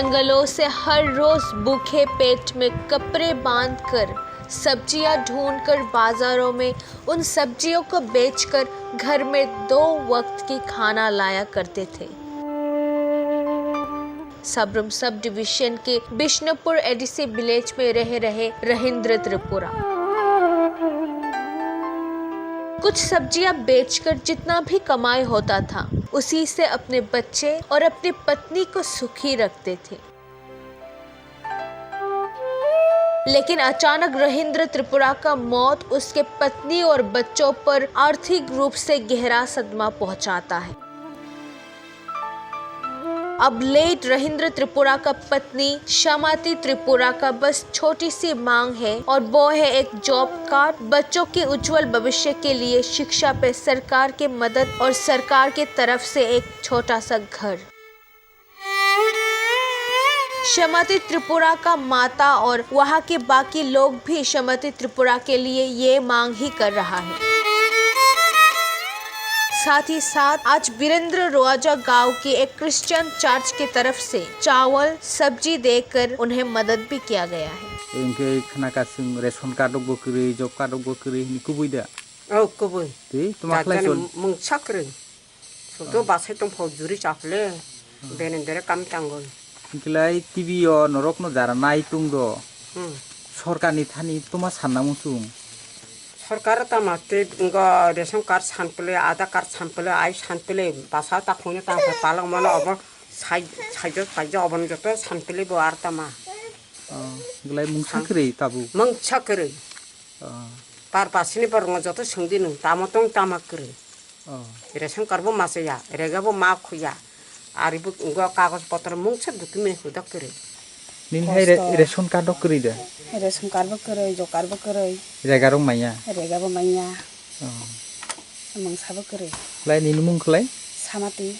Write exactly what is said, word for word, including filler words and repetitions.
जंगलों से हर रोज भूखे पेट में कपड़े बांधकर, सब्जियां ढूंढकर बाजारों में उन सब्जियों को बेचकर घर में दो वक्त की खाना लाया करते थे। सबरुम सब डिवीजन के बिष्णुपुर एडीसी विलेज में रह रहे रहींद्र त्रिपुरा कुछ सब्जियां बेचकर जितना भी कमाई होता था, उसी से अपने बच्चे और अपनी पत्नी को सुखी रखते थे। लेकिन अचानक रहींद्र त्रिपुरा का मौत उसके पत्नी और बच्चों पर आर्थिक रूप से गहरा सदमा पहुंचाता है। अब लेट रहींद्र त्रिपुरा का पत्नी शमाती त्रिपुरा का बस छोटी सी मांग है और वो है एक जॉब कार्ड, बच्चों के उज्जवल भविष्य के लिए शिक्षा पे सरकार के मदद और सरकार की तरफ से एक छोटा सा घर। शमाती त्रिपुरा का माता और वहाँ के बाकी लोग भी शमाती त्रिपुरा के लिए ये मांग ही कर रहा है। साथ ही साथ आज वीरेंद्र रोआजा गांव की एक क्रिश्चियन चर्च की तरफ से चावल, सब्जी देकर उन्हें मदद भी किया गया है। Hwnkhe khna ka chwng ration card rok bo kwrwi, job card rok bo kwrwi hwnwi kubui da? Oh, kubui. Tei toma khlai chol. Mungsa kwrwi. Sudo basai tongphao juri chaphile, bene dere kam tangwi. Hwnkhlai T V o norokno jara nai tongdo. Hmm. Sorkarni thani toma sanna muchung. Sorkar tama tei ngo ration card sanpile, Aadhaar card sanpile, ai sanpile, basa takhungno tangkhe palok mano obo sai-, saijo, saijo obono joto sanpile bo ar tama. Oh, hwnkhlai mungsa kwrwi tabuk? Mungsa kwrwi. Oh. Par pasini borokno joto swngdi nwng, tamo tong tama kwrwi. Oh. Ration card bo ma chaya, rega bo ma khuya. Ari bo wngkha kagoj potro mungsa document hudak kwrwi. Nini hai re-, kosto. Ration card rok kwrwi da? Ration card bo kwrwi, job card bo kwrwi. Rega rok manya? Rega bo manya. Oh. Mungsa bo kwrwi. Lai nini mung khlai? Samati.